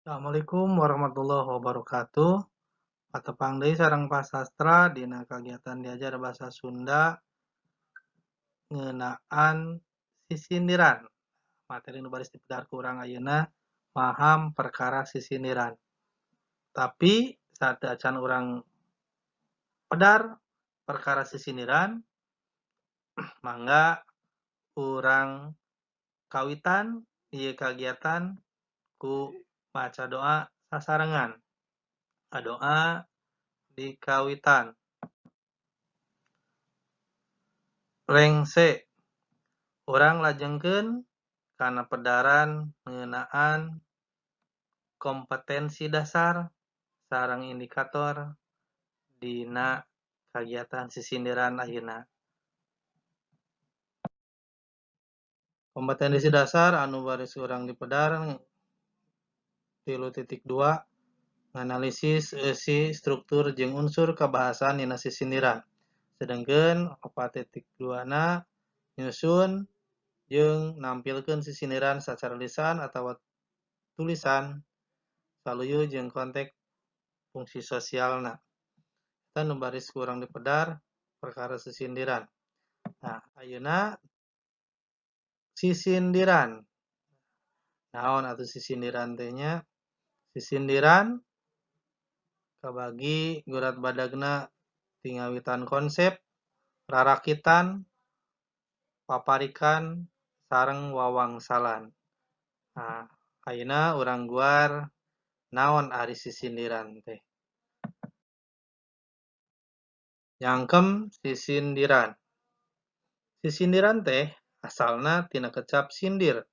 Assalamualaikum warahmatullahi wabarakatuh. Patepang deui sareng Pak Sastra dina kagiatan diajar Basa Sunda ngeunaan sisindiran. Materi nu baris dipedar ku urang ayeuna maham perkara sisindiran. Tapi saat acan urang pedar perkara sisindiran, mangga urang kawitan ieu kagiatan ku maca doa sasarengan. Doa dikawitan. Rengse urang lajengkeun kana pedaran ngeunaan kompetensi dasar sareng indikator dina kagiatan sisindiran ayeuna. Kompetensi dasar anu baris urang dipedar 3.2 nganalisis eusi struktur jeung unsur kabahasaan dina sisindiran. Sedengkeun 4.2 na nyusun jeung nampilkeun sisindiran sacara lisan atawa tulisan saluyu jeung konteks fungsi sosialna. Eta nu baris ku urang dipedar perkara sisindiran. Nah, ayeuna sisindiran. Naon atuh sisindiran teh nya? Sisindiran kabagi gurat badagna ti ngawitan konsep, rarakitan, paparikan, sareng wawangsalan. Nah, ayeuna urang guar naon ari sisindiran teh. Nyangkem sisindiran. Sisindiran teh asalna tina kecap sindir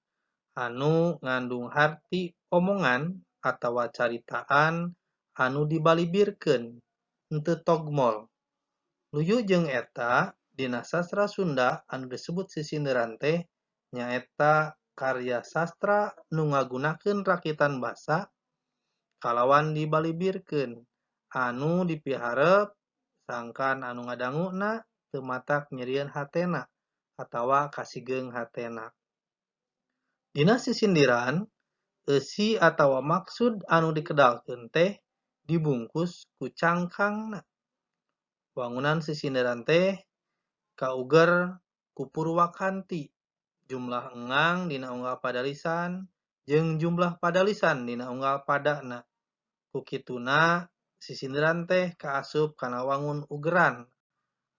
anu ngandung harti omongan atawa caritaan anu dibalibirkeun henteu togmol. Luyu jeung eta dina sastra Sunda anu disebut sisindiran teh nyaeta karya sastra nu ngagunakeun rakitan basa kalawan dibalibirkeun anu dipiharep sangkan anu ngadanguna teu matak nyerieun hatena atawa kasigeung hatena. Dina sisindiran eusi atawa maksud anu dikedalkeun teh dibungkus ku cangkangna. Wangunan sisindiran teh kauger ku purwakanti, jumlah engang dina unggal padalisan jeung jumlah padalisan dina unggal padana. Ku kituna sisindiran teh kaasup kana wangun ugeran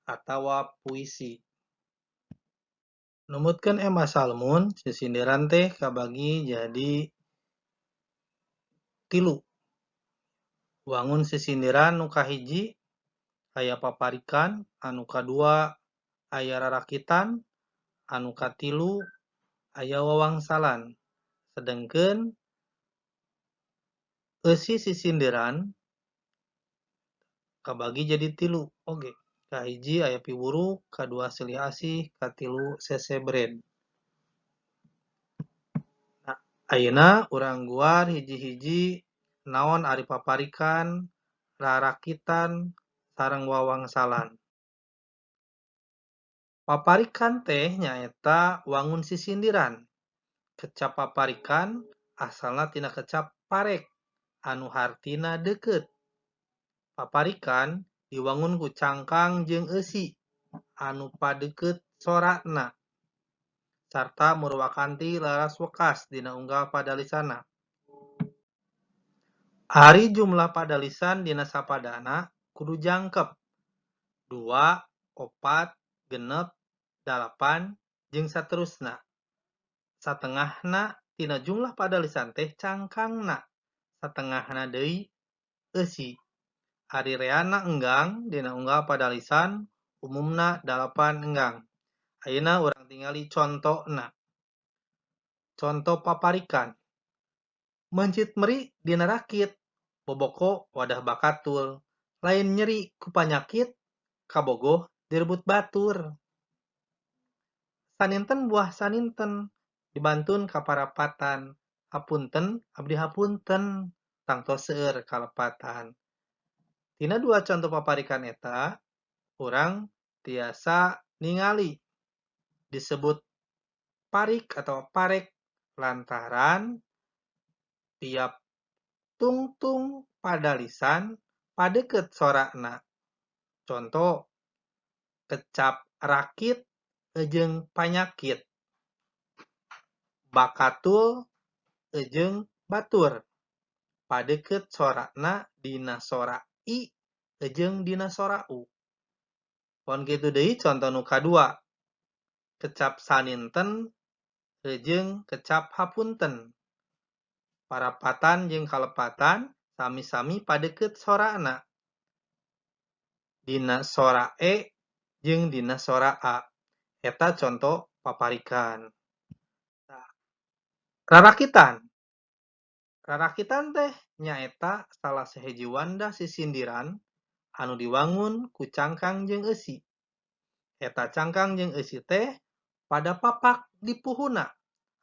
atawa puisi. Numutkeun Emma Salmun, sisindiran teh kabagi jadi 3. Wangun sisindiran nu kahiji aya paparikan, anu kadua aya rarakitan, anu katilu aya wawangsalan. Sedengkeun eusi sisindiran kabagi jadi 3 oge. Kahiji aya piwuruk, kadua silih asih, katilu sesebred. Nah, ayeuna urang guar hiji-hiji naon ari paparikan, rarakitan, sareng wawangsalan. Paparikan teh nyaeta wangun sisindiran. Kecap paparikan asalna tina kecap parek anu hartina deukeut. Paparikan diwangun ku cangkang jeung eusi anu padeukeut sorana sarta murwakanti laras wekas dina unggal padalisanna. Ari jumlah padalisan dina sapadana kudu jangkep 2, 4, 6, 8 jeung saterusna. Satengahna tina jumlah padalisan teh cangkangna, satengahna deui eusi. Ari reana enggang dina unggal padalisan umumna 8 enggang. Ayeuna urang tingali contona. Conto paparikan. Meuncit meri dina rakit, boboko wadah bakatul, lain nyeri ku panyakit, kabogoh direbut batur. Saninten buah saninten, dibantun ka parapatan, hapunten abdi hapunten, tangtos seueur kalepatan. Tina dua conto paparikan eta, urang tiasa ningali disebut parik atau parek lantaran tiap Tungtung padalisan padeukeut sorana. Conto kecap rakit jeung panyakit. Bakatul jeung batur. Padeukeut sorana dina sora i jeung dina sora u. Pon kitu deui conto nu kadua. Kecap saninten jeung kecap hapunten. Parapatan jeung kalepatan sami-sami padeukeut sorana. Dina sora e jeung dina sora a. Eta conto paparikan. Rarakitan. Rarakitan teh nyaeta salah sahiji wanda sisindiran anu diwangun ku cangkang jeung eusi. Eta cangkang jeung eusi teh pada papak di puhuna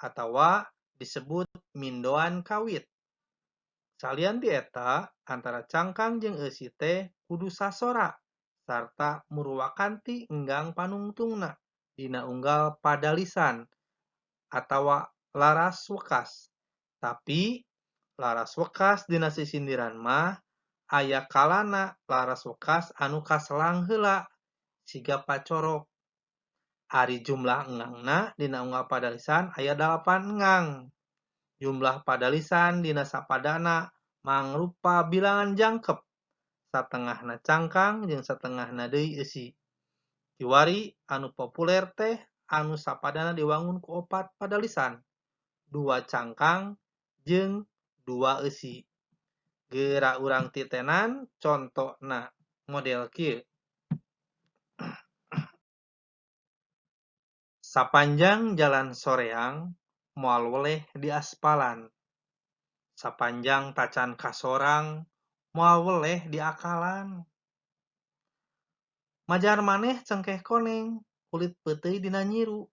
atawa disebut mindoan kawit. Salian ti eta, antara cangkang jeung eusi teh kudu sasora sarta murwakanti enggang panungtungna dina unggal padalisan atawa laras wekas. Tapi laras wekas dina sisindiran mah aya kalana laras wekas anu kaselang heula siga pacorok. Ari jumlah engangna dina unggal padalisan aya 8 engang. Jumlah padalisan dina sapadana mangrupa bilangan jangkep. Satengahna cangkang jeung satengahna deui eusi. Kiwari anu populer teh anu sapadana diwangun ku 4 padalisan. 2 cangkang jeung 2 eusi. Geura urang titenan contona model kieu. Sapanjang jalan soreang moal weleh diaspalan. Sapanjang tacan kasorang moal weleh diakalan. Majar maneh cengkeh koneng kulit peuteuy dina nyiru.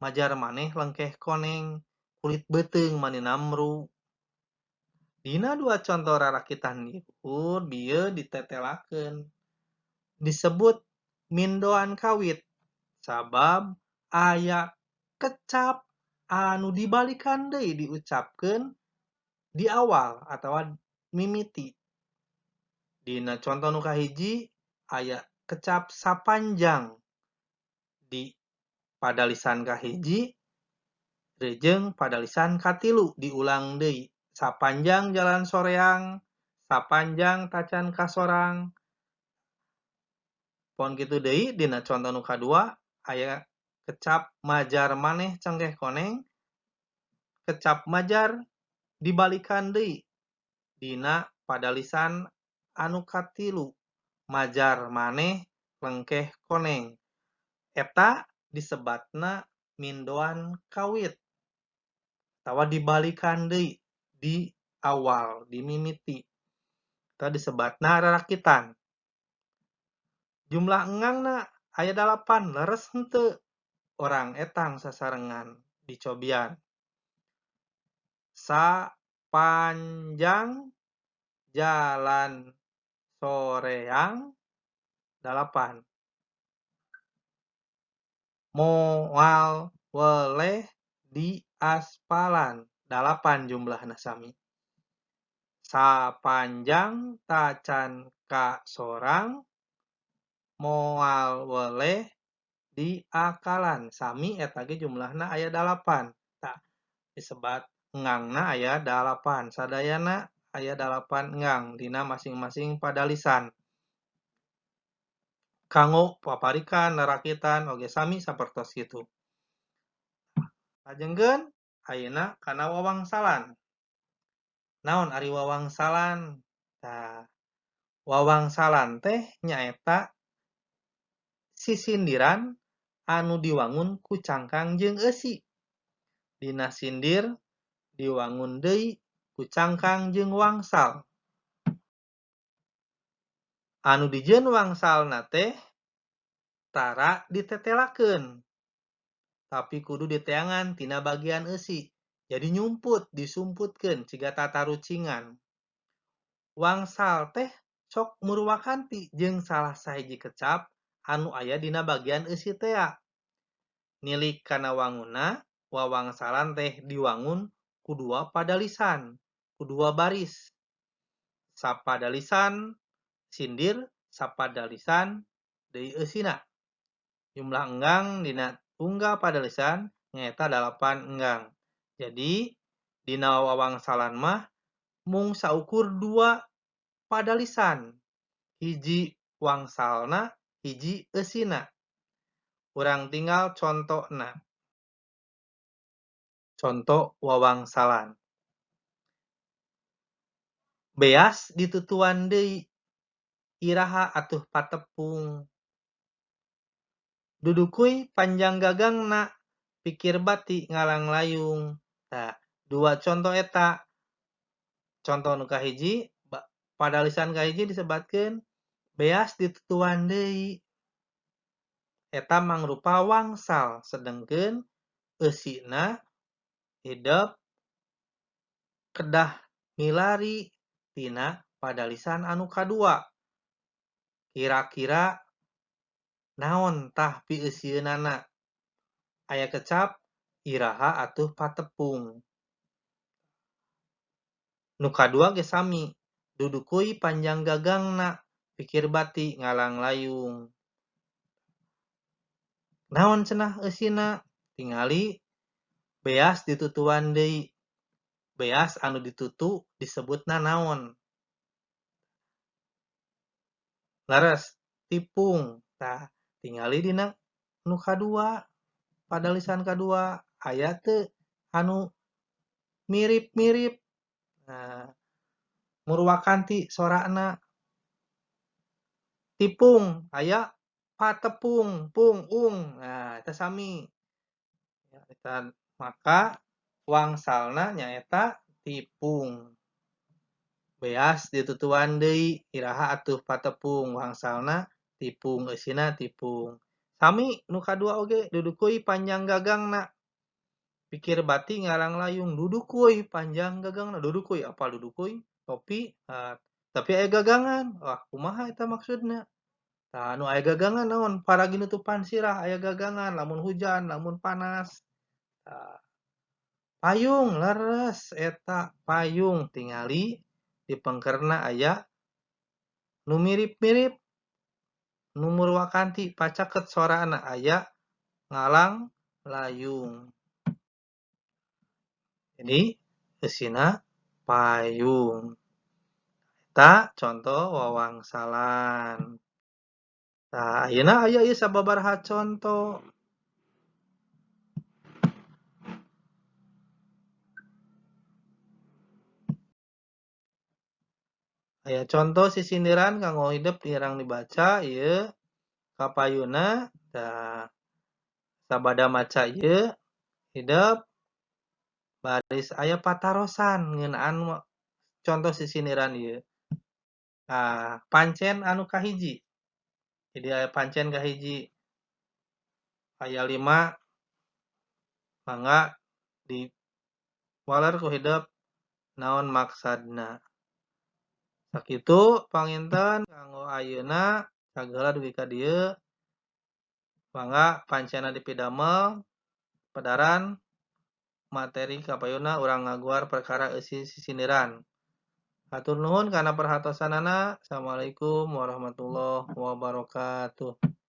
Majar maneh lengkeh koneng kulit beuteung mani namru. Dina 2 conto rarakitan ieu bieu ditetelakeun. Disebut mindoan kawit sabab aya kecap anu dibalikan deui diucapkeun di awal atawa mimiti. Dina conto nu kahiji aya kecap sapanjang di padalisan kahiji jeung padalisan katilu diulang deui. Sapanjang jalan soreang, sapanjang tacan kasorang. Pon kitu deui dina conto nu kadua aya kecap majar maneh cengkeh koneng, kecap majar dibalikan deui dina padalisan anu katilu, majar maneh lengkeh koneng. Eta disebatna mindoan kawit atawa dibalikan deui di awal, dimimiti. Eta disebatna rarakitan. Jumlah engangna aya 8, leres henteu. Orang etang sasarengan dicobian. Sapanjang jalan soreang 8. Moal weleh diaspalan 8 jumlahna sami. Sapanjang tacan kasorang moal weleh diakalan sami eta ge jumlahna aya 8. Tah disebat engangna aya 8, sadayana aya 8 engang dina masing-masing padalisan. Kanggo paparikan rarakitan oge sami sapertos kitu. Lajengkeun ayeuna kana wawangsalan. Naon ari wawangsalan? Tah, wawangsalan teh nyaeta sisindiran anu diwangun ku cangkang jeung eusi. Dina sindir diwangun deui ku cangkang jeung wangsal. Anu dijieun wangsalna teh tara ditetelakeun, tapi kudu diteangan tina bagian eusi. Jadi nyumput, disumputkeun siga tatarucingan. Wangsal teh sok murwakanti jeung salah sahiji kecap anu aya dina bagian eusi tea. Nilik kana wanguna, wawangsalan teh diwangun ku 2 padalisan, ku 2 baris. Sapadalisan sindir, sapadalisan deui eusina. Jumlah enggang dina unggal padalisan nyaeta 8 enggang. Jadi dina wawangsalan mah mung saukur 2 padalisan. Hiji wangsalna, hiji eusina. Urang tinggal contona. Conto wawangsalan. Beas ditutuan deui, iraha atuh patepung. Dudukuy panjang gagangna, pikir bati ngalanglayung. Tah, 2 conto eta. Conto nu kahiji, padalisan kahiji disebatkeun beas ditutuan deui. Eta mangrupa wangsal, sedengkeun eusina hidep kedah milari tina padalisan anu kadua. Kira-kira naon tah pieusieunnana? Aya kecap iraha atuh patepung. Nu kadua ge sami, dudukuy panjang gagangna, pikir bati ngalanglayung. Naon cenah eusina? Tingali beas ditutuan deui. Beas anu ditutu disebutna naon? Leres, tipung. Tah, tingali dina nu kadua, padalisan kadua aya teu anu mirip-mirip. Nah, murwakanti sorana. Tipung aya patepung, pung, ung. Nah, eta sami. Ya, eta maka wangsalna nyaeta tipung. Beas ditutuan deui, iraha atuh patepung, wangsalna tipung, eusina tipung. Sami nu kadua oge dudukuy panjang gagangna. Pikir bati ngalanglayung, dudukuy panjang gagangna, dudukuy apa dudukuy? Topi, tapi aya gagangan. Wah, kumaha eta maksudna? Tah, anu aya gagangan naon? Paragi nutupan sirah aya gagangan lamun hujan, lamun panas. Tah, payung leres eta payung tingali di pengkerna aya nu mirip-mirip nu murwakanti pacaket sorana aya ngalang layung. Jadi eusina payung. Eta conto wawangsalan. Tah, ayeuna aya ieu sababaraha conto. Aya conto sisindiran kanggo hidep dirang dibaca ieu kapayuna. Tah, sabada maca ieu hidep baris aya patarosan ngeunaan conto sisindiran ieu. Tah, pancen anu kahiji. Jadi aya pancen kahiji. Aya 5 mangga di waler ku hidep naon maksadna. Sakitu panginten kanggo ayeuna sagala dugi ka dieu. Mangga pancena dipidamel pedaran materi kapayuna urang ngaguar perkara eusi sisindiran. Hatur nuhun kana perhatosanana. Assalamualaikum warahmatullahi wabarakatuh.